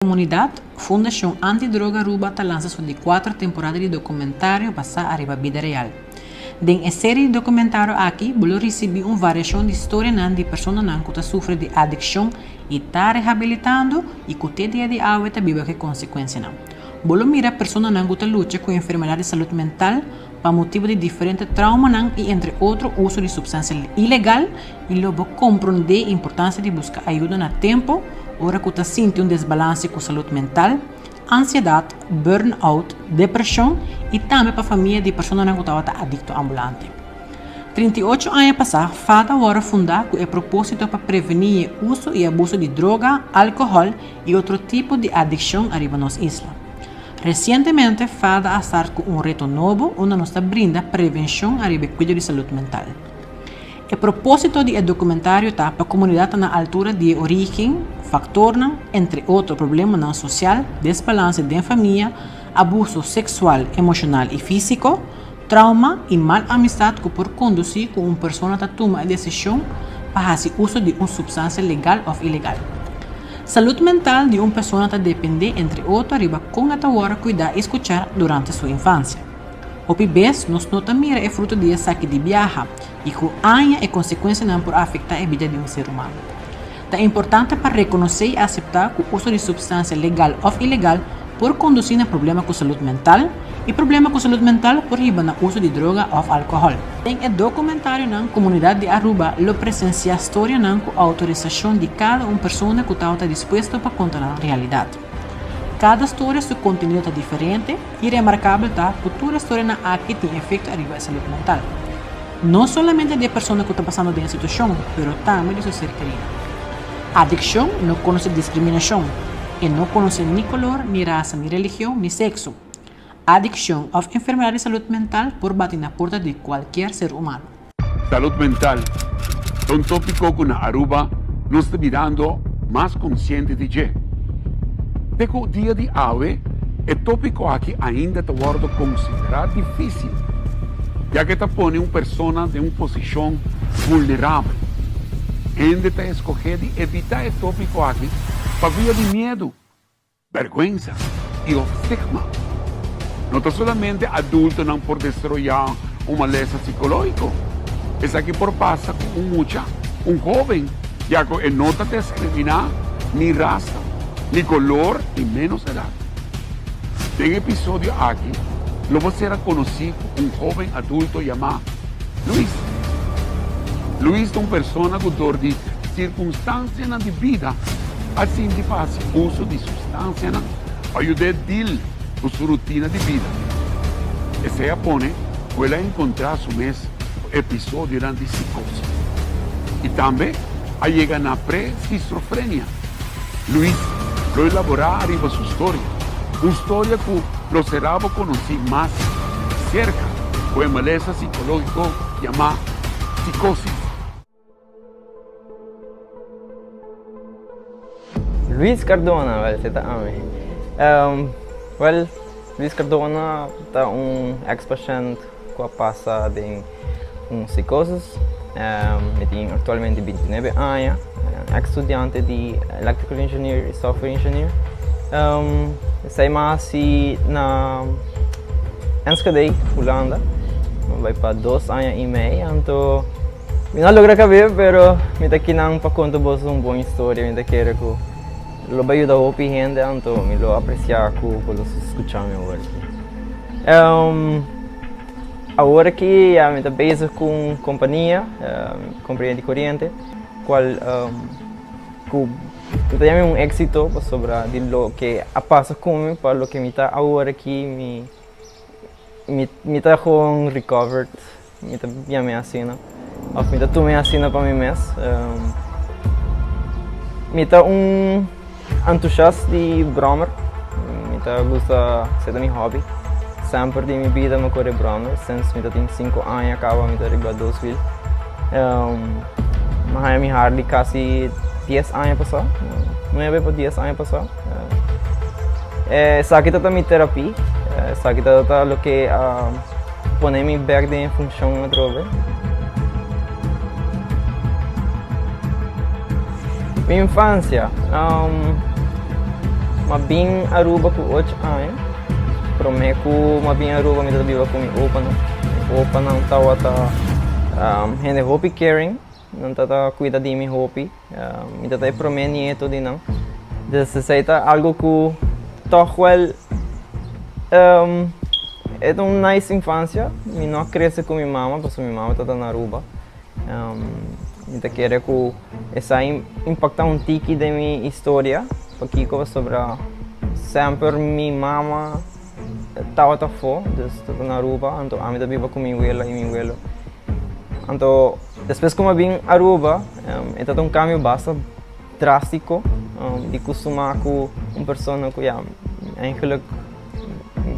Comunidad, Fundacion Anti Droga Aruba ta lansa su di cuater temporada di documentario basa ariba bida real. Den e serie di documentario aki bo lo ricibi un variacion di storianan di personanan cu ta sufri di adiccion y ta rehabilitando y cu te dia di awe ta biba cu e consecuencianan. Bo lo mira personanan cu ta lucha cu enfermedad di salud mental pa motibo di diferente traumanan y entre otro uso di substancia ilegal y lo bo comprende importancia di busca ayudo na tempo ora cu ta sinti un desbalance cu salud mental, ansiedad, burn-out, depresion y tambe pa famia di personanan cu tabata adicto ambulante. 38 aña pasa, fada a worde funda cu e proposito pa preveni e uso y abuso di droga, alcohol y otro tipo di adiccion ariba nos isla. Recientemente fada a start cu un reto nobo unda nos ta brinda prevencion ariba e cuido di salud mental. E propósito di e documentario ta pa comunidad ta na altura di e origen, factornan, entre otro problemanan social, desbalance den famia, abuso sexual, emocional y fisico, trauma y mal amistad cu por conduci cu un persona ta tuma e decision pa haci uso di un substancia legal of ilegal. Salud mental di un persona ta depende entre otro riba con e ta worde cuida y scucha durante su infancia. Hopi bes nos no ta mira e fruto di esaki di biaha y cu aña e consecuencianan por afecta e bida di un ser humano. Ta importante pa reconoce y acepta cu uso di substancia legal of ilegal por conduci na problema cu salud mental y problema cu salud mental por hiba na uso di droga of alcohol. Den e documentarionan comunidad di Aruba lo presencia storianan cu autorisacion di cada un persona cu tawata dispuesto pa conta nan realidad. Cada storia su contenido ta diferente y remarcabel ta cu tur e storianan aki tin efecto ariba e salud mental. No solamente di e persona cu ta pasando den e situacion, pero tambe di su ser kerido. Adiccion no conoce discriminacion. E no conoce ni color, ni rasa, ni religion, ni sexo. Adiccion of enfermedad di salud mental por bati na porta di cualkier ser humano. Salud mental ta un topico cu na Aruba nos ta birando mas consciente di dje. Te cu dia di awe e topico aki ainda ta wordo considera dificil, ya cu e ta pone un persona den un posicion vulnerabel. Hende ta escoge di evita e topico aki pa via di miedo. Bèrgwensa i òf stigma. No ta solamente adultonan por desaroyá un malesa sikológiko. Esaki por pasa ku un mucha, un hóben, ya ku e no ta deskriminá ni rasa, ni kolor i ménos edat. Den e episodio aki lo bo sera konosí ku un hóben adulto yamá Luis. Luis ta un persona ku dor di sirkunstansianan di bida a sinti pa hasi uso di sustansianan pa yud'é dil ku su rutina di bida. Esei a pone ku el a enkontrá su mes ku episodionan di sikosis i tambe a yega na pre-skizofrenia. Luis lo elaborá ariba su storia, un storia ku lo será bo konosí mas serka ku e malesa sikológiko yamá sikosis. Luis Cardona, wel esei ta ami. Wel, Luis Cardona ta un ex pashènt ku a pasa den un psikosis. Mi tin aktualmente bintinuebe aña, ex studiante di electrical engineer i software engineer. Esei mi a hasi na Enschede, Hulanda. Mi bai pa dos aña i mei, anto. Mi no a logra kab'é, pero mi ta kinan pa konta boso un bon historia. Mi ta kere ku lo bai yuda hopi hende, anto mi lo apresiá ku bo lo skucha mi awor aki. Awor aki ya mi ta bezig ku un kompania, kompania di koriente, kual ku mi ta yama un éksito pasobra di loke a pasa ku mi pa loke mi ta awor aki mi mi ta gewoon recovered. Mi ta yam'é asina, òf mi ta tum'é asina pa mi mes. Mi ta un entusiast di bròmer. Mi ta gusta, esei ta mi hòbi. Semper di mi bida mi a kore bròmer, since mi ta tin sinku aña kaba mi ta riba dos wil. Mi a haña mi Harley kasi dies aña pasá, nuebe pa dies aña pasá. Esaki ta ta mi terapia, esaki ta ta loke a. Pone mi bek den e funshon atrobe. Mi infansia? M'a bin Aruba ku ocho aña. Promé ku m'a bin Aruba mi tabata biba ku mi opanan. Mi opanan tabata hende hopi caring, nan tabata kuida di mi hopi. Mi tabata e promé nieto di nan. Dus esei ta algu ku tòg wèl e ta un nice infansia. Mi no a krese ku mi mama pasobra mi mama tabata na Aruba. Mi ta kere ku esei impakta un tiki den mi historia, pakiko pasobra semper mi mama tabata afó, dus tabata na Aruba, anto ami ta biba ku mi wela i mi welo. Anto despues ku mi a bin Aruba e tabata un kambio basta drástiko di kustumá ku un persona ku ya eigenlijk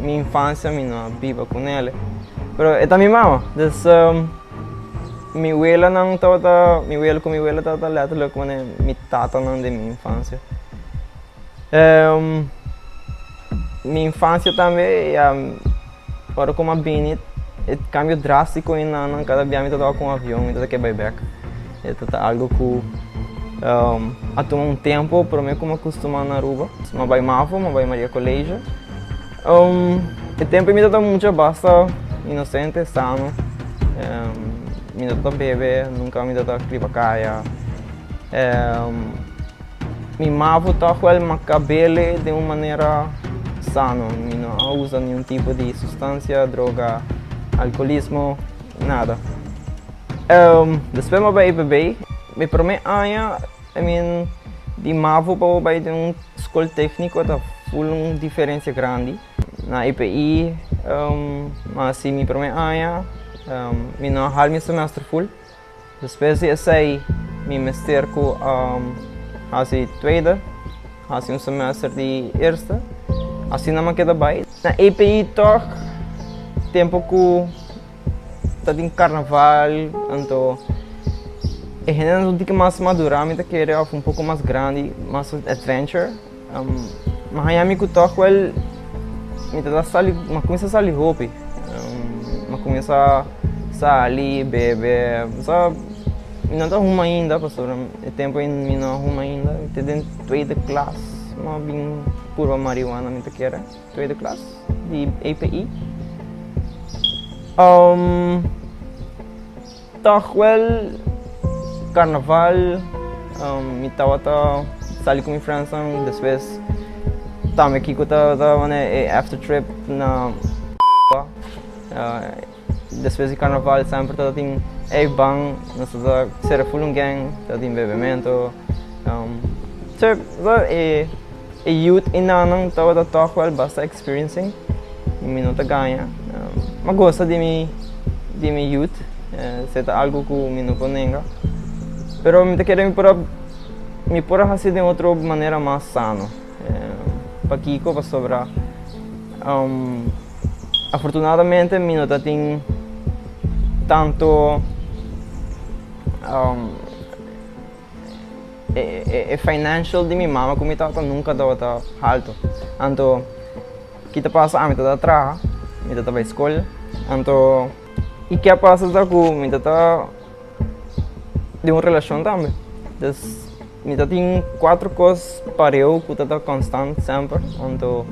Mi infancia mi no a biba cu nele. Pero e ta mi mama. Dus mi welanan tabata, mi welo cu mi wela tabata letterlijk manera mi tatanan den mi infancia. Mi infancia tambe ya ora cu mi a bini e cambio drastico enanan cada bia mi ta toca cu un avion mi ta ke bay bek. E ta algo cu a tuma un tempo prome cu mi a custuma na Aruba. Mi a bay Mavo, mi a bay Maria College. E tempo mi tabata mucha basta inocente, sano. Mi no tabata bebe, nunca mi tabata riba caya. Mi Mavo toch wel mi a cabele den un manera sano. Mi no a usa niun tipo di sustancia, droga, alcoholismo, nada. Despues mi a bai EPB, mi prome aña, I mean, di mavo pa bo bai den un skol tekniko ta ful un diferensia grandi. Na EPI mi a hasi mi prome aña, mi no a hal mi semester ful. Despues di esei mi mester ku hasi tweede, hasi un semester di eerste, asina mi a keda bai. Na EPI tòg tempu ku. Ta tin carnaval, anto e hendenan ta un tiki mas madura mi ta kere of un poko mas grandi, mas adventure. Mi haña mi ku tòg wèl mi ta ta sali, mi a kuminsá sali hopi. Mi a kuminsá sali, bebe, sa mi no ta huma ainda pasobra e tempu ei mi no a huma ainda, mi ta den tweede klas mi a bin purba marihuana mi ta kere. Tweede klas di EPI. Toch wel carnaval mi tabata sali cu mi friendsnan despues tambe kico ta manera e after trip na Despues di carnaval semper ta tin ey ban nos ta cera full un gang ta tin bebemento e youth enanan tabata toch wel basta experiencing mi no ta gaña mi a gosta di mi di mi youth esey ta algo cu mi no por nenga pero mi ta kere mi por a mi por a haci den otro manera mas sano pakico pasobra. Afortunadamente mi no ta tin tanto e financial di mi mama ku mi tata nunka tabata haltu. Anto ki ta pasa ami ta traha, mi ta bai skol, anto i ke a pasa ta ku mi ta den un relashon tambe. Dus mi ta tin cuatro cos pareu cu ta ta constant semper, anto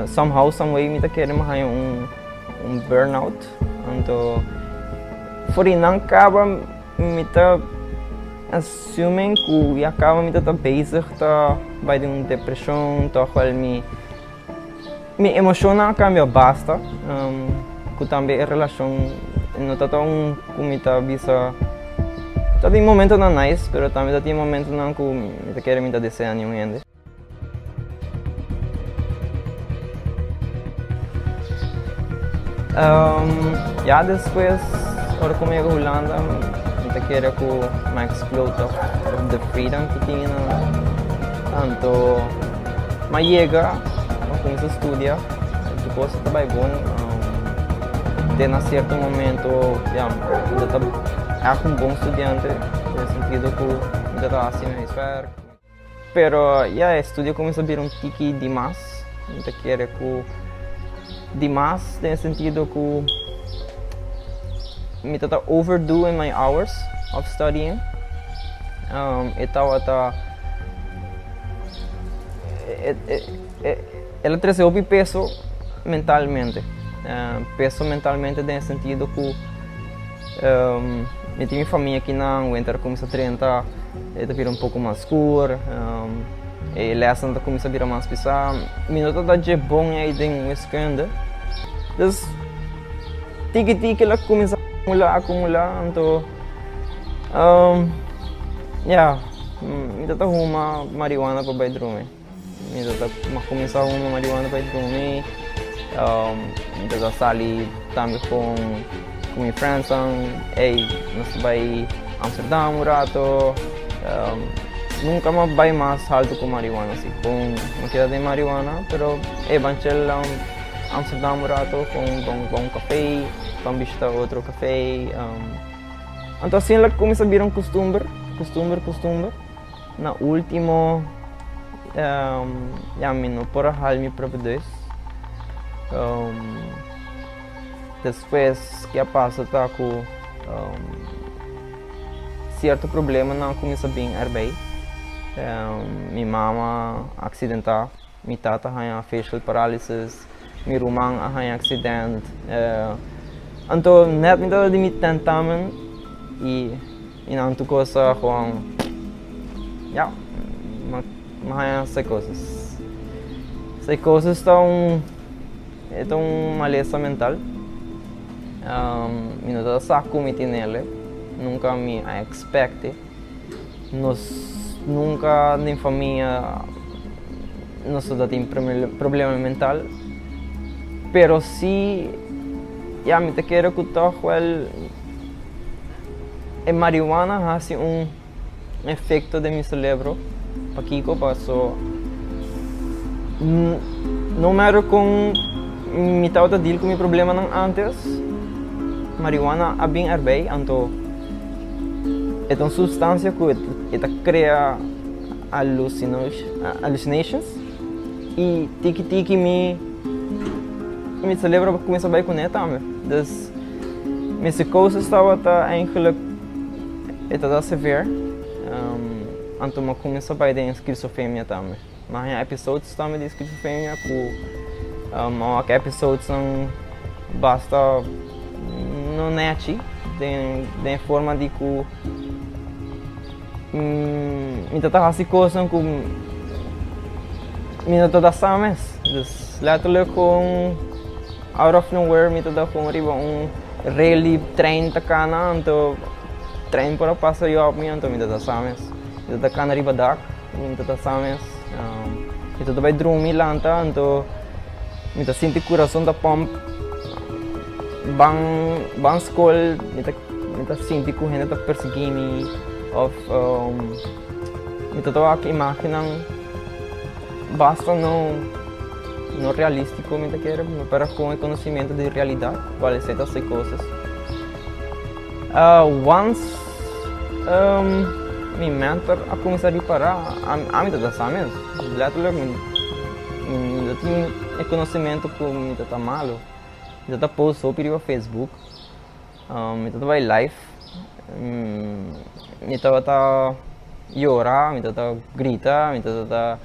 somehow some way mi ta kere mi haña un un burnout, anto for di nan caba mi ta assuming cu ya caba mi ta ta bezig ta bai den un depresion toch wel mi Mi emoshonnan a kambia basta, ku tambe e relashon no ta ta un ku mi ta bisa, ta tin momentonan nice, pero tambe ta tin momentonan ku mi ta kere mi ta desea niun hende. Ya despues ora ku mi yega Hulanda mi ta kere ku mi a explode of the freedom ku tin nan, anto. M'a yega, m'a kuminsá studia, tur kos ta bai bon. Te na sierto momento, ya, mi ta ègt un bon studiante, den sentido ku mi ta ta hasi mi huiswerk. Pero ya, e studio a kuminsá bira un tiki dimas. Mi ta kere ku dimas den e sentido ku mi ta ta overdo in my hours of studying. E tabata. El a trese hopi peso mentalmente. Peso mentalmente den e sentido ku mi tin mi famia akinan, winter a kuminsá drenta, e ta bira un poko mas skur, e lèsnan ta kuminsá bira mas pisá. Mi no ta da dje bon ei den wiskunde. Dus tiki tiki el a kuminsá akumulá, akumulá, anto ya, mi ta ta huma marihuana pa bai drumi. Mi ta ta kuminsá huma marihuana pa bai drumi. Mi ta ta sali tambe ku ku mi friendsnan. Ey, nos ta bai Amsterdam un rato. Nunka mi a bai mas haltu ku marihuana si. Kon mi keda den marihuana, pero ey ban chel Amsterdam un rato kon pa un kafé, ban bishita otro kafé. Anto asina el a kuminsá bira un kustumber, kustumber, kustumber. Na último, ya mi no por a hal mi propio dus. Despues ke a pasa ta ku sierto problemanan a kuminsá bin erbij. Mi mama a aksidentá. Mi tata haña facial paralysis, mi ruman a haña accident. Anto net mi tabata di mi tentamen y y nan tur cos a gewoon ya, mi haña psychosis. Psychosis ta un e ta un malesa mental. Mi no ta sa cu mi tinele, nunca mi a expecte. Nos nunca den famia nos ta tin problema mental, pero si ya mi ta kere cu toch wel e marihuana haci un efecto den mi celebro, pakico? Paso no matter con mi tabata deal cu mi problemanan antes, marihuana a bin erbij, anto. E ta un sustancia cu e ta crea alucinations y tiki tiki mi mi celebro a cuminsa bay cune tambe. Dus mi psicosis tabata eigenlijk e tabata severe anto mi a cuminsa bay den schizofrenia tambe. Mi a haña episodes tambe di schizofrenia cu mi a wak episodesnan basta no nechi den e forma di cu mi ta ta haci cosnan cu mi no ta ta sa mes. Dus letterlijk gewoon out of nowhere mi ta ta gewoon riba un rail di trein ta cana anto trein por a pasa riba mi anto mi ta ta sa mes. Mi ta ta cana riba dak. Mi ta ta sa mes. Mi ta ta bai drumi lanta anto mi ta sinti kurason ta pump ban ban skol mi ta mi ta sinti ku hende ta persegui mi of mi ta ta wak imagennan basta no no realistiko mi ta kere pero kon e konosimento di realidat kual esei ta psikosis. Once mi mentor a cuminsa ripara, ami ta ta sa mes, letterlijk mi no tin e conocimento cu mi ta ta malo. Mi ta ta post hopi riba Facebook, mi ta ta bay live, mi tabata yora, mi ta ta grita, mi ta ta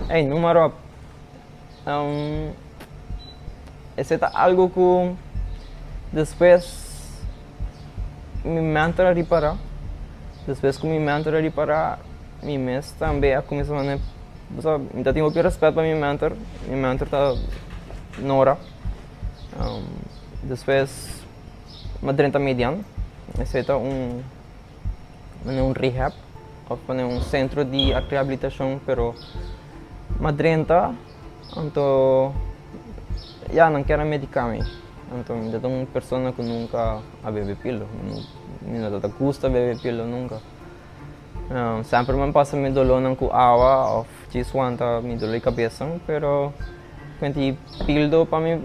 ey noem maar op. Esei ta algu ku despues mi mentor a ripará. Despues ku mi mentor a ripará, mi mes tambe a kuminsá manda, bo mi ta tin hopi rèspèt pa mi mentor, mi mentor ta Nora. Despues mi a drenta Median, esei ta un un rehab òf un sentro di rehabilitashon pero. M'a drenta, anto ya nan kier a medica mi. Anto mi ta un persona cu nunca a bebe pilo. Mi no ta gusta bebe pilo nunca. Semper mi a pasa mi dolornan cu awa of djis wanta mi dolor di cabeza, pero cuenti pildo pa mi,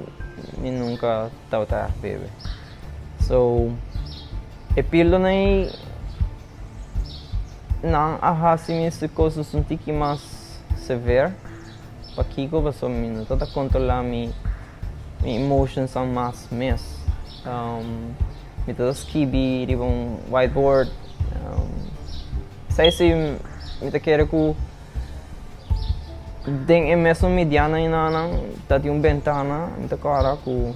mi nunca tabata bebe. So, e pildonan ei. Nan a hasi mi psicosis un tiki mas sever. Pakiko? Pasobra mi no ta ta controla mi mi emotionsnan mas mes. Mi ta ta skibi riba un whiteboard. Esei si mi ta kere ku. Den e mesun mediana enanan ta tin un bentana, mi ta kòrda ku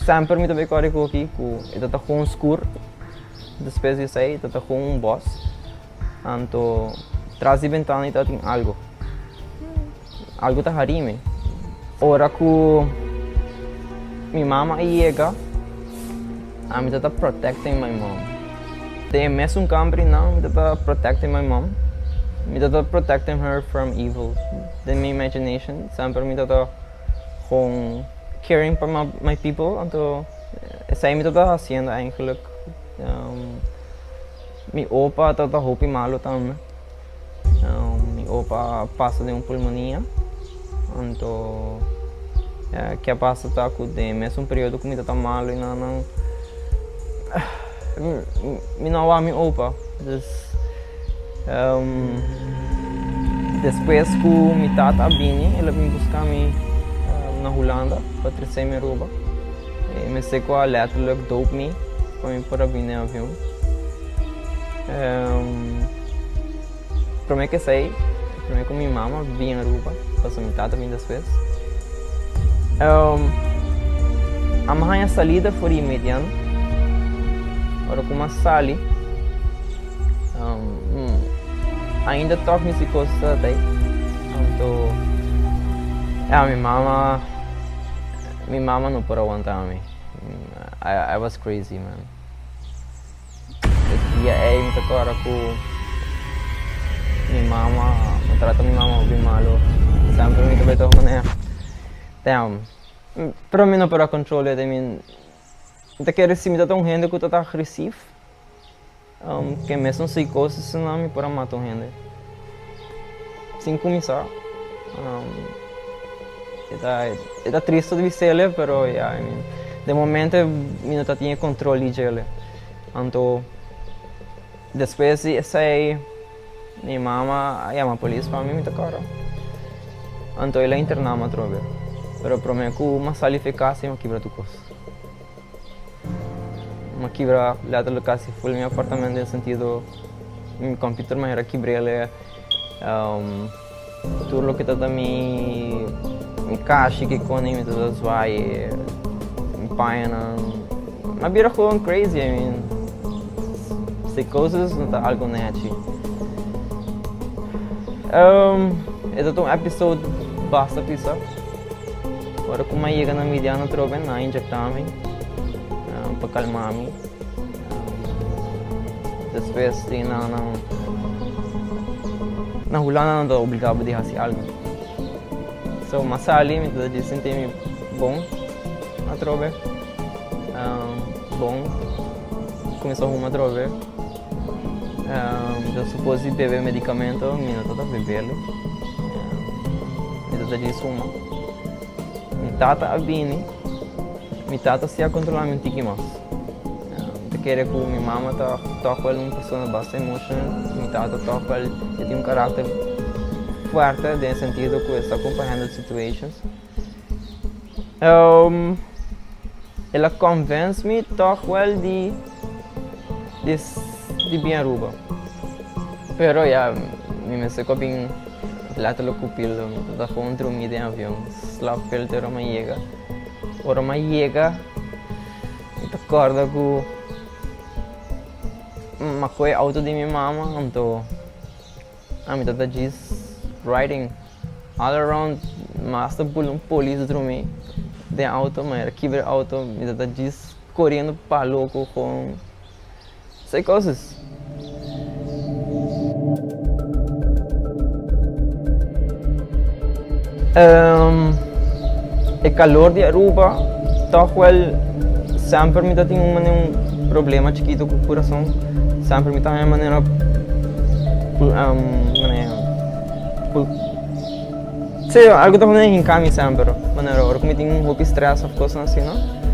semper mi ta bay kòrda e koki ku e ta ta gewoon skur, despues di esei e ta ta gewoon un bòs, anto tras di bentana e ta tin algu, algu ta hari mi. Ora ku mi mama a yega, ami ta ta protecting my mom. Den e mesun kamber einan mi ta ta protecting my mom, mi ta ta protecting her from evil. Den mi imagination semper mi ta ta gewoon caring pa my people, anto esei mi ta ta hasiendo eigenlijk. Mi opa ta ta hopi malo tambe. Mi opa a pasa den un pulmonia, anto ke a pasa ta ku den e mesun periodo ku mi ta ta malu i nan nan mi no a wak mi opa. Dus despues ku mi tata a bini el a bin buska mi na Hulanda pa trese mi Aruba. E mester ku a letterlijk doop mi pa mi por a bini den avion. Prome ku esei, prome ku mi mama bin Aruba, pasobra mi tata bin despues, amo haña salida for di Median. Ora ku mi a sali, ainda tòg mi psikosis tabata ei. Anto, ya mi mama, mi mama no por a wanta mi. I was crazy man. E dia ei mi ta kòrda ku mi mama, mi trata mi mama hopi malu. Semper mi ta bai tok manera, damn. Pero mi no por a control it, I mean, mi ta kere si mi ta ta un hende ku ta ta agresif, Ke mesun psicosisnan mi por a mata un hende. Sin cuminsa. E ta e ta tristo di bisele pero ya I mean den momento mi no ta tin e control di djele. Anto despues di esey mi mama a yama polis pa mi, mi ta kòrda. Anto el a interna mi atrobe. Pero prome ku mi a sali for e kas mi a kibra tur kos. Mi a kibra letterlijk casi full mi apartamento den sentido mi computer mi a kibr'el tur loke ta ta mi mi kashi ki koni mi ta ta zwaai mi pañanan mi a bira gewoon crazy I mean psicosis no ta algo nechi e ta ta un episode basta pisa. Ora ku mi a yega na Midian atrobe nan a injektá mi pa kalmá mi. Despues di nan nan na Hulanda nan ta obligá bo di hasi algu. So mi a sali mi ta sinti mi bon atrobe, bon, kuminsá huma atrobe. Mi ta supos di bebe medikamento, mi no ta ta bebelo. Mi ta ta djis huma. Mi tata a bini, mi tata si a kontrolá mi un tiki mas. Mi ta kere ku mi mama ta tòg wèl un persona basta emoshonal, mi tata tòg wèl e tin un karakter fuerte den e sentido ku e sa kon pa handle situations. El a convence mi toch wel di di bin Aruba. Pero ya, mi mester cu a bin letterlijk cu pildo. Mi ta gewoon drumi den avion, slaap te ora mi a yega. Ora mi a yega, mi ta corda cu mi a coge auto di mi mama, anto ami ta ta djis riding. All around mi hasta bula un polis drumi den auto mi a kibra e auto mi ta ta djis koriendo pa loko kon psychosis. E kalor di Aruba tòg wèl semper mi ta tin un manera un problema chikito ku kurason semper mi ta haña manera manera. Sí, algo ta pone hinká mi semper. Manera ora ku mi tin hopi stress òf kosnan asina,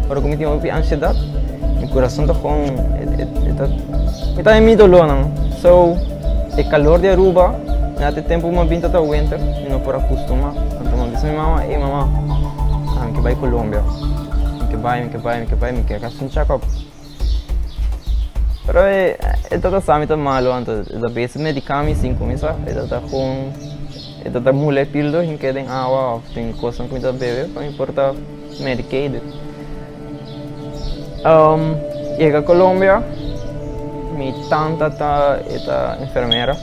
ora ku mi tin hopi ansiedat, mi kurason ta gewoon e ta mi ta den mi dolónan. So, e kalor di Aruba, na e tempu ku mi a bin ta ta winter, mi no por a kustumá. Anto mi a bisa mi mama, ey mama, mi ke bai Colombia. Mi ke bai, mi ke bai, mi ke bai, mi ke hasi un check up. Pero e tata sa mi ta malo anto e ta bes medika mi sin kuminsa e tata kon. E ta ta mula e pildo hink'é den awa òf den kosnan ku mi ta bebe pa mi por ta medicated. Yega Colombia, mi tanta ta e ta enfermera.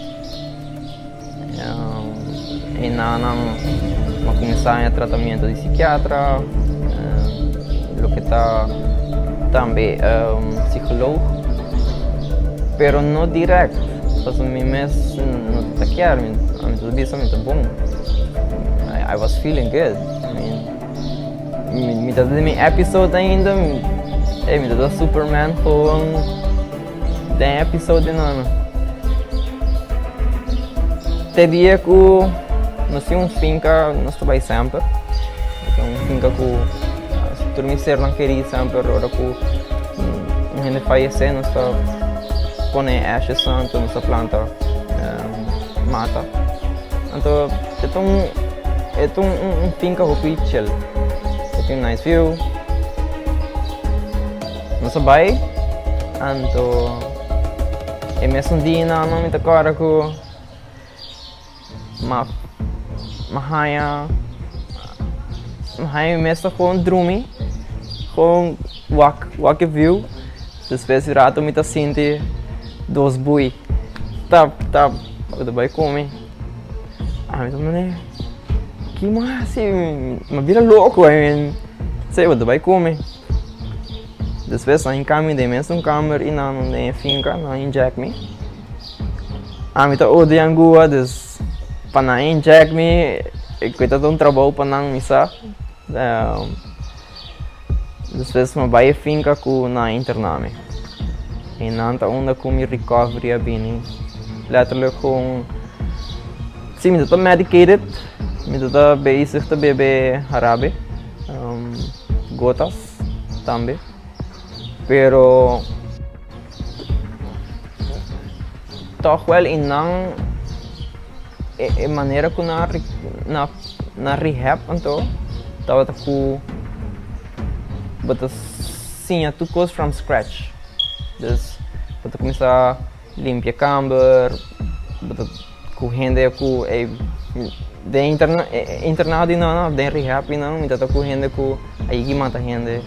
E nan a kuminsá haña tratamiento di sikiatra, loke ta tambe psikoloog, pero no dirèkt, pasobra mi mes no ta kier, mi ta bisa mi ta bon, I was feeling good, mi ta den mi episode ainda, mi ta superman gewoon. Den episode nan. Te dia ku nos tin un finka nos ta bai semper. Ta un finka ku tur mi sernan kerí semper ora ku un hende fayesé nos ta pone ashes anto nos ta planta mata. Anto e ta un e ta un finka hopi chill. E tin un nice view. Nos a bai, anto e mesun dianan no mi ta kòrda ku m'a m'a haña m'a haña mi mes ta gewoon drumi, gewoon wak wak e view. Despues di rato mi ta sinti dos bui tap tap ku ta bai ku mi. Ami ta manera ki mi a hasi? Mi a bira loko, I mean, esei bo ta bai ku mi. Despues nan hinka mi den mesun kamer i nan den e finka nan inject mi. Ami ta odia angua dus pa nan inject mi e ku ta un trabou pa nan mi sa. Despues mi a bai e finka ku nan a interna mi. I nan ta unda ku mi recovery a bini letterlijk gewoon si mi ta ta medicated mi ta ta bezig ta bebe harabe gotas. Tambe. Pero tòg wèl i nan e manera ku nan nan rehab anto tabata ku bo ta siña tur kos from scratch. Dus bo ta kuminsá limpia kamber, bo ta ku hende ku e den internado di nan òf den rehab di nan mi ta ta ku hende ku a yegi mata hende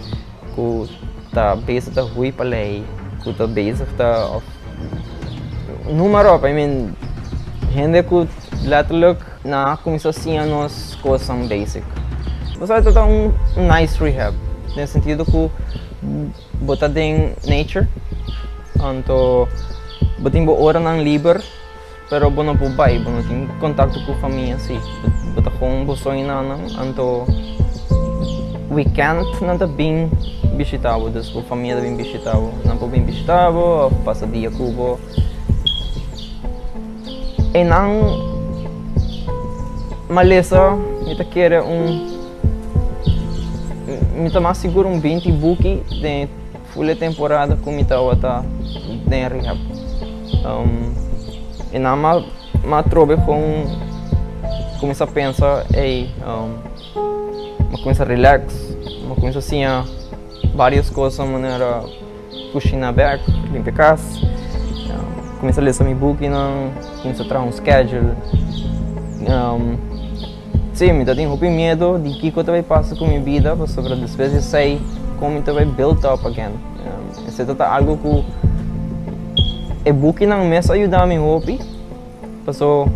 ku ta bezig ta hui pa lei ku ta bezig ta òf noem maar op I mean hende ku letterlijk nan a kuminsá siña nos kosnan basic. Bo sa ta ta un nice rehab den sentido ku bo ta den nature anto bo tin bo oranan liber. Pero bo no por bai, bo no tin contacto cu famia si. Bo ta gewoon bo soñanan, anto weekend nan ta bin bishita bo, dus bo famia ta bin bishita bo. Nan por bin bishita bo of pasa dia cu bo. Eynan malesa mi ta kere un, mi ta mas sigur un binti buki den. Ful e temporada ku mi tabata den rehab. E nan m'a trobe kon kuminsá pensa, ey, m'a kuminsá relax, m'a kuminsá siña varios kos manera kushiná bèk, limpia kas, kuminsá lesa mi bukinan, kuminsá traha un schedule. Sí, mi ta tin hopi miedo di kiko ta bai pasa ku mi bida pasobra despues di esei kon mi ta bai build up again. Esei ta ta algu ku e bukinan mes a yuda mi hopi paso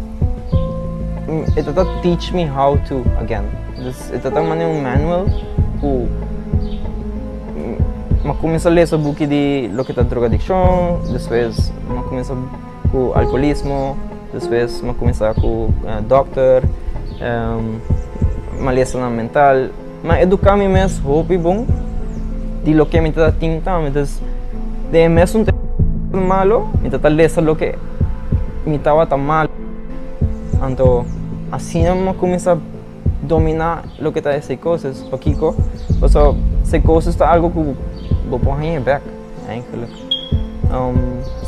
e ta ta teach me how to again. Dus e ta ta manera un manual ku mi a kuminsá lesa buki di loke ta drogadikshon, despues mi a kuminsá. Ku alkolismo, despues mi a kuminsá ku dòkter, malesanan mental. Mi a eduká mi mes hopi bon di loke mi ta tin tambe. Entonces, den e mesun tempu malo, mi ta ta lesa loke mi tabata malo. Anto asina mi a kuminsá dominá loke ta e psikosis. Pakiko? Pasobra psikosis ta algu ku bo por haña bèk, eigenlijk.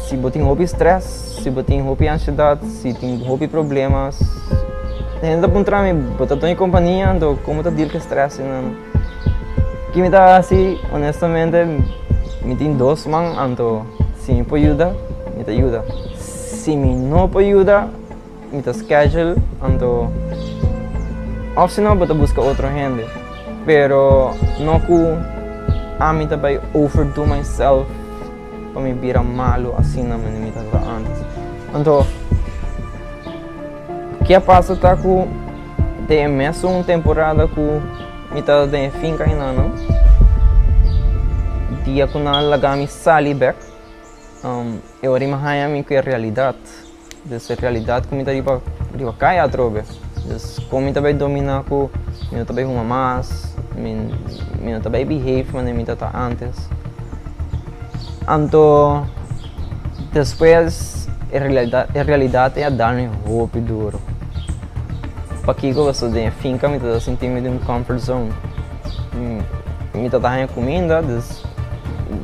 Si bo tin hopi stress, si bo tin hopi ansiedat, si tin hopi problemas, hende ta puntra mi, bo ta duna e kompania, anto komo ta deal ku e stress esnan? Ki mi ta hasi? Honestamente, mi tin dos man, anto si mi por yuda, mi ta yuda. Si mi no por yuda. Mi ta schedule anto of si no bo ta busca otro hende pero no cu ami ta bay overdo myself pa mi bira malo asina manera mi tabata antes. Anto ke a pasa ta cu den e mesun temporada cu mi tabata den e finca enanan dia cu nan a laga mi sali bek e ora mi a haya mi cu e realidad. Dus e realidat ku mi ta riba riba kaya atrobe. Dus kon mi ta bai dominá ku mi no ta bai huma mas, mi mi no ta bai behave manera mi ta ta ántes. Anto despues e realidat e realidat ei a dal mi hopi duro. Pakiko? Pasobra den e finka mi ta ta sinti mi den un comfort zone. Mi ta ta haña kuminda, dus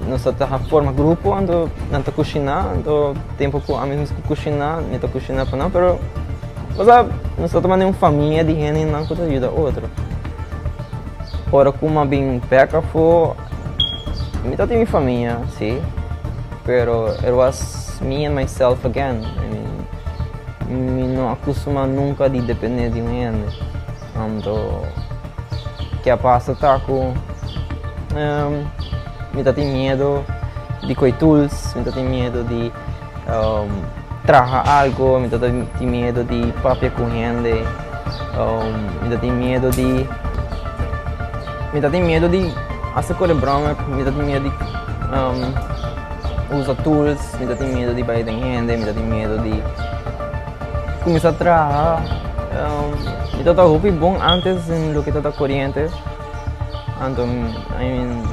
nos ta ta forma grupo anto nan ta kushiná anto. Tempu ku ami mes ku kushiná, mi ta kushiná pa nan, pero osea nos ta tuma den un famia di hendenan ku ta yuda otro. Ora ku mi a bin bèk afó, mi ta tin mi famia, sí, pero it was me and myself again. I mean, mi no a kustumá nunka di dependé di un hende. Anto ke a pasa ta ku mi ta tin miedu di koe tools, mi ta tin miedu di traha algu, mi ta tin miedu di papia ku hende, mi ta tin miedu di, mi ta tin miedu di hasta kore broma, mi ta tin miedu di usa tools, mi ta tin miedu di bai den hende, mi ta tin miedu di. Cuminsa traha mi ta ta hopi bon antes den loke ta ta coriente anto I mean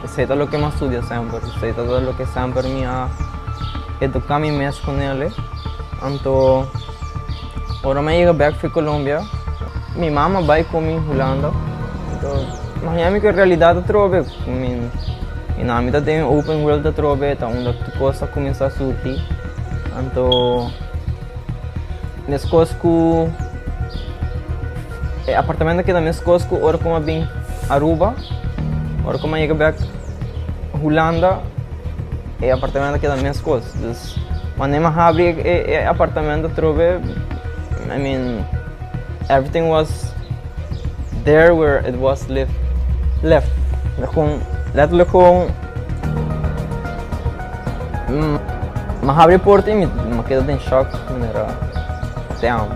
esey ta loke mi a studia semper esey ta loke semper mi a educa mi mes cu nele anto ora mi a yega bek fi Colombia mi mama a bay cu mi Hulanda anto mi a haña mi cu e realidad atrobe I mean mi ta den open world atrobe ta unda tur cos a cuminsa surgi anto. Meskos ku e apartamento a keda meskos ku ora ku mi a bin Aruba, ora ku mi a yega bek Hulanda e apartamento a keda meskos. Dus wanneer mi a habri e apartamento atrobe I mean everything was there where it was left. Letterlijk gewoon. Mi a habri e porta y mi a keda den shock manera damn.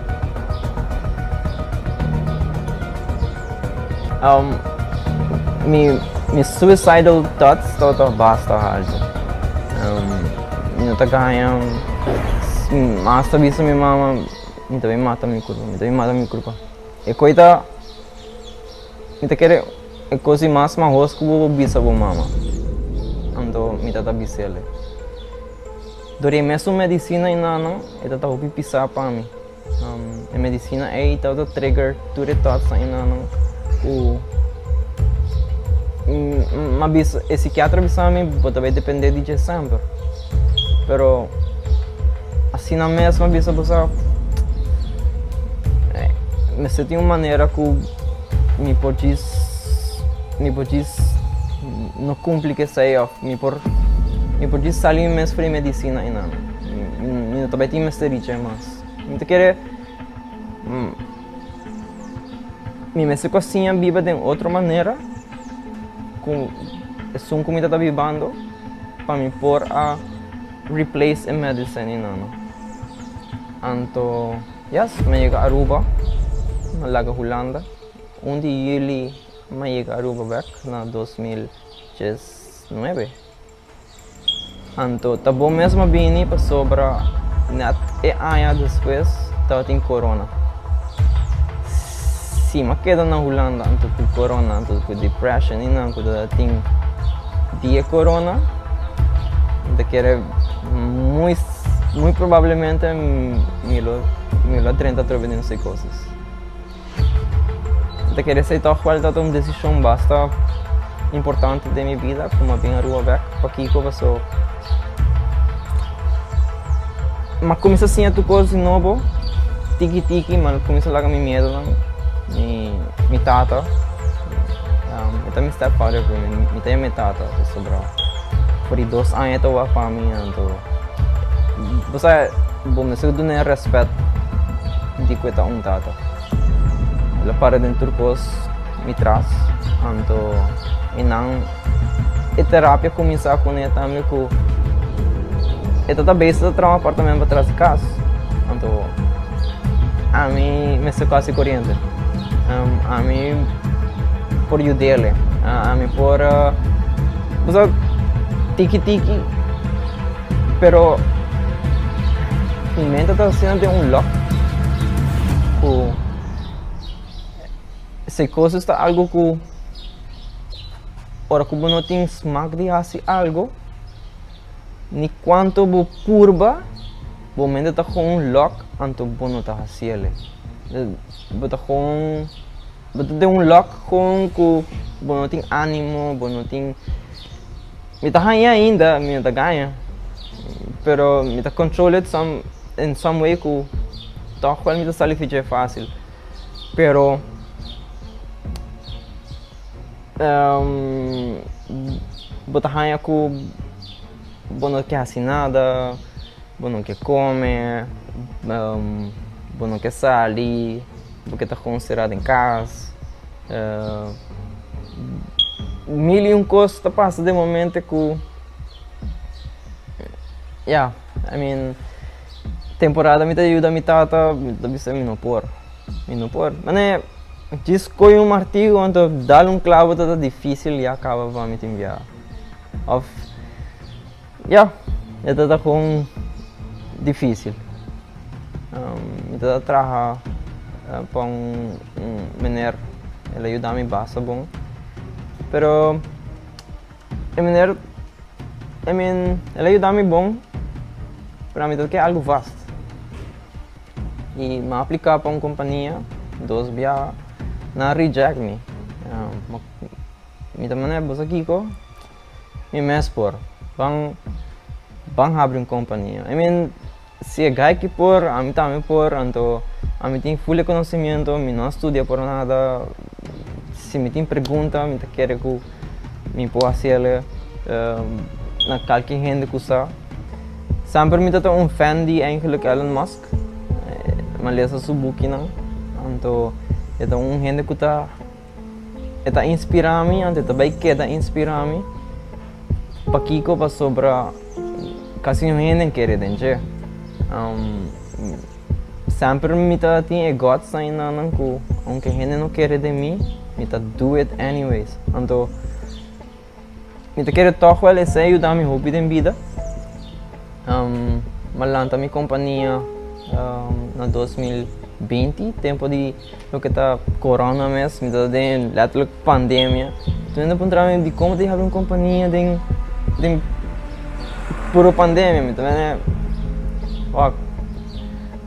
Mi mi suicidal thoughts tabata basta haltu. Mi no ta gaña mas ta bisa mi mama mi ta bin mata mi kurpa mi ta bin mata mi kurpa. E koi ta. Mi ta kere e kos di mas mahos ku bo por bisa bo mama. Anto mi ta ta bis'el. Dor e mesun medisina enanan e ta ta hopi pisá pa mi. E medisina ei tabata trigger tur e thoughts-nan enanan ku mi a bisa, e sikiatra a bisa mi bo ta bai depende di dje semper. Pero asina mes mi a bisa bo sa mester tin un manera ku. Mi por djis mi por djis no cumpli cu esey of mi por mi por djis sali mi mes for di medicina eynan. Mi no ta bay tin mester dicha mas. Mi ta kere mi mester cu a siña biba den otro manera cu esun cu mi ta bibando pa mi por a replace e medicine eynan. Anto. Yes, mi a yega Aruba, mi a laga Hulanda. Un di juli mi a yega Aruba bek na 2019. Anto ta bon mes mi a bini pasobra net e aña despues tabatin corona. Si mi a keda na Hulanda anto ku corona, anto ku depression i nan ku tabatin di e corona, mi ta kere muy. Muy probablemente mi lo mi lo a drenta atrobe den psicosis. Mi ta kere esei tòg kual tabata un desishon basta importante den mi bida ku mi a bin Aruba bèk. Pakiko? Paso mi a kuminsá siña tur kos di nobo tiki tiki mi a kuminsá laga mi miedonan, mi mi tata, e ta mi stepfather pero mi ta yama e tata pasobra. For di dos aña ta wak pa mi anto bo sa bo mester duna e respet. di ku e ta un tata. El a para den tur kos mi tras, anto e nan e terapia kuminsá kuné tambe ku e ta ta bes ta traha un apartamento patras di kas, anto ami mester kasi koriente, ami por yud'el, ami por tiki tiki. Pero mi mente ta asina den un lòk ku psikosis ta algu ku ora ku bo no tin smak di hasi algu ni kuantu bo purba bo mente ta kon un lòk anto bo no ta hasi el. Bo ta kon bo ta den un lòk kon ku bo no tin animo bo no tin. Mi ta haña ainda, mi no ta gaña, pero mi ta control it some in some way ku tòg wèl mi ta sali fi dje fásil. Pero bo ta haña ku bo no ke hasi nada, bo no ke kome, bo no ke sali, bo ke ta kon sera den kas. Mil i un kos ta pasa den momento ku ya I mean temporada mi ta yuda mi tata mi ta bisa mi no por mi no por mane djis kohe un martigo anto dal un klabo ta ta dificil ya kaba pa mi tin bia of Ya, e ta ta kon difísil. Mi ta traha pa un meneer, el a yuda mi basta bon. Pero e meneer, I mean, el a yuda mi bon, pero ami ta ke algu vast. I mi a apliká pa un kompania dos biaha, nan a reject mi. Mi ta manera, bo sa kiko? Mi mes por. Ban ban habri un kompania. I mean, si e guy ki por, ami tambe por, anto ami tin ful e konosimiento, mi no a studia por nada. Si mi tin pregunta, mi ta kere ku mi por hasiel na kalke hende ku sa. Semper mi ta ta un fan di eigenlijk Elon Musk. Mi a lesa su bukinan, anto e ta un hende ku ta. E ta inspirá mi, anto e ta bai keda inspirá mi. Pakiko? Pasobra kasi niun hende kere den dje. Semper mi ta tin e guts ainda ku aunke hende no kere den mi, mi ta do it anyways. Anto mi ta kere tòg wèl esei a yuda mi hopi den bida. Mi a lanta mi kompania na 2020, tempu di loke ta corona mes, mi ta den letterlijk pandemia. Tur hende a puntra mi dikon bo ta habri un kompania den den puro pandemia. Mi ta mende wak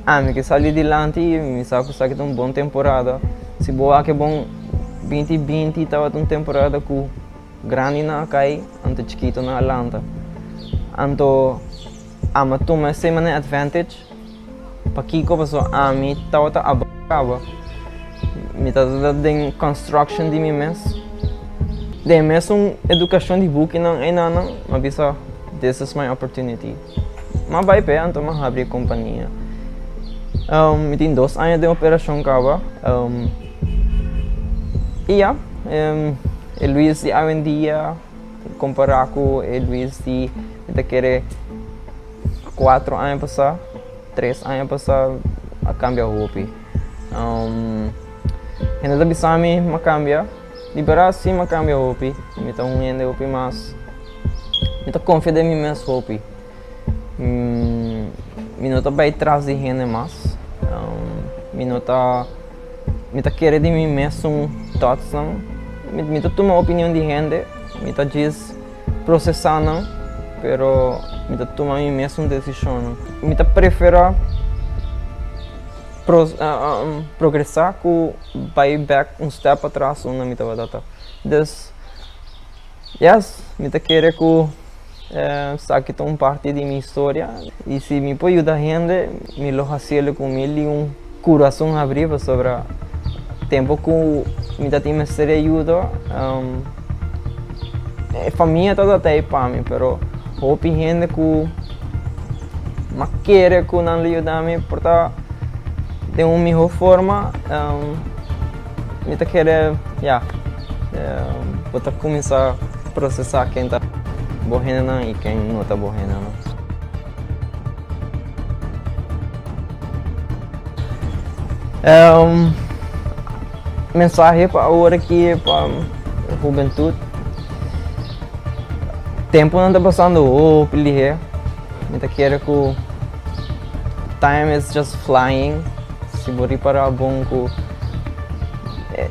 ami ke sali dilanti mi sa ku esaki ta un bon temporada. Si bo wak e bon 2020 tabata un temporada ku Grandinan a kai, anto chikitonan a lanta. Anto ami a tuma esei manera advantage. Pakiko? Pasobra ami tabata abou kaba. Mi tabata den construction di mi mes. Den e mesun edukashon di bukinan einanan, mi a bisa, this is my opportunity. Mi a bai p'e, anto mi a habri e kompania. Mi tin dos aña den operashon kaba. I ya, e Luis di awendia kompará ku e Luis di mi ta kere kuatro aña pasá, tres aña pasá a kambia hopi. Hende ta bisa mi m'a kambia, di bèrdat si m'a kambia hopi, mi ta un hende hopi mas, mi ta konfia den mi mes hopi. Mi no ta bai tras di hende mas. Mi no ta, mi ta kere di mi mesun thoughts-nan. Mi ta tuma opinion di hende, mi ta djis prosesá nan, pero mi ta tuma mi mesun desishonnan. Mi ta preferá progresá ku bai bèk un stèp atras unda mi tabata ta. Dus, yes, mi ta kere ku. Esaki ta un parti di mi historia y si mi por yuda hende mi lo hacielo cu mil y un curason habri pasobra tempo cu mi ta tin mester di ayuda e famia tabata ey pa mi pero hopi hende cu mi a kere cu nan lo yuda mi por ta. Den un mihó forma mi ta kere ya bo ta kuminsá prosesá ken ta bo hendenan i ken no ta bo hendenan. Mensahe pa awor aki pa hubentut, tempunan ta pasando hopi lihé. Mi ta kere ku time is just flying. Si bo ripará bon ku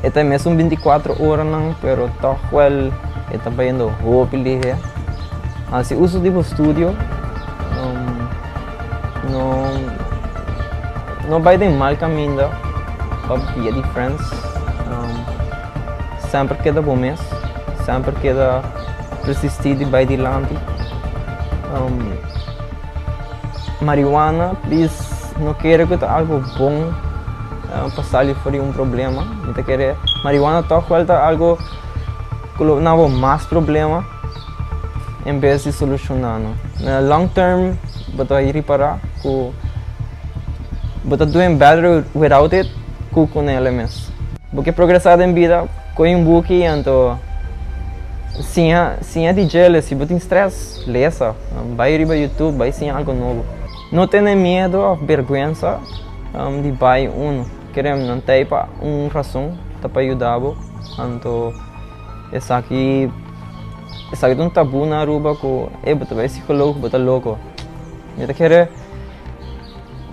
e ta e mesun bintikuatro oranan pero tòg wèl e ta bayendo hopi lihé. Hasi uso di bo studio, no no bai den mal kaminda pa bia di friends. Semper keda bo mes, semper keda resistí di bai dilanti. Marihuana, please, no kere ku ta algu bon pa sali for di un problema. Mi ta kere marihuana tòg wèl ta algu ku lo duna bo mas problema en bes di solushoná no. Na long term bo ta ripará ku bo ta doing better without it ku kun'e mes. Bo ke progresá den bida, kohe un buki anto siña siña di djele. Si bo tin strès, lesa. Bai riba YouTube, bai siña algu nobo. No tene miedu òf bèrgwensa di bai unu. Kere nan ta ei pa un rason, ta pa yuda bo. Anto esaki esaki ta un tabú na Aruba ku e bo ta bai psikoloog, bo ta loko. Mi ta kere.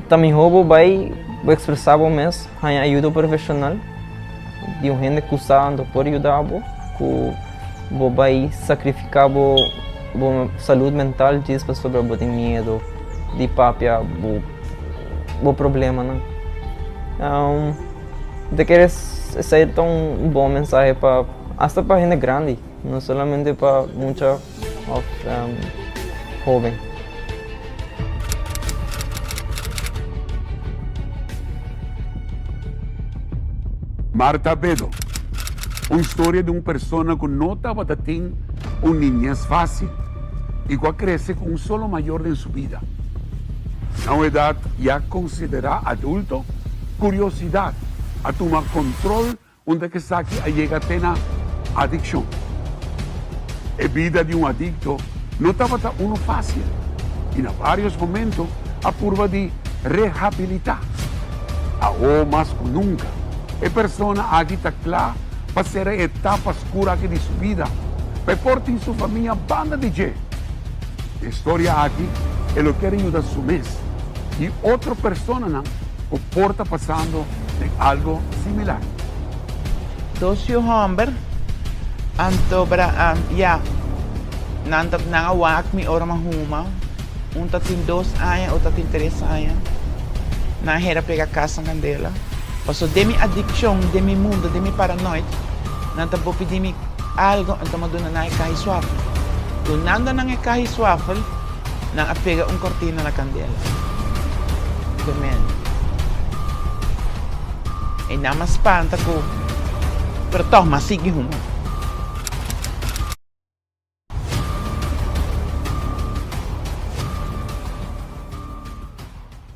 Ta mihó bo bai bo ekspresá bo mes, haña ayudo profeshonal di un hende ku sa anto por yuda bo ku bo bai sakrifiká bo bo salud mental djis pasobra bo tin miedu di papia bo bo problemanan. Mi ta kere esei ta un bon mensahe pa asta pa hende grandi, no solamente pa mucha. Of hoben. Marta Bedo, Un historia di un persona cu no tabata tin un niñez facil y cu a crece cu un solo mayor den su bida. Na un edad ya considera adulto, curiosidad a tuma control Unda ku esaki a yega te na adikshon. E bida di un adikto no tabata unu fásil i na vários momento a purba di rehabilitá. Awor mas ku nunka e persona aki ta kla pa sera e etapa skur aki di su bida pa e por tin su famia banda di dje. E storia aki e lo kier yuda su mes i otro personanan ku por ta pasando den algo similar. Dos yu hòmber, anto bra ya, nan ta nan a wak mi ora mi a huma, un ta tin dos aña, otro ta tin tres aña, nan a hera pega kas na kandela, paso den mi adikshon, den mi mundo, den mi paranoid, nan ta por pidi mi algo, anto mi a duna nan e kahi swafel, dunando nan e kahi swafel, Nan a pega un kortina na kandela. Tremendo. E nan a spanta ku, pero tòg m'a sigui huma.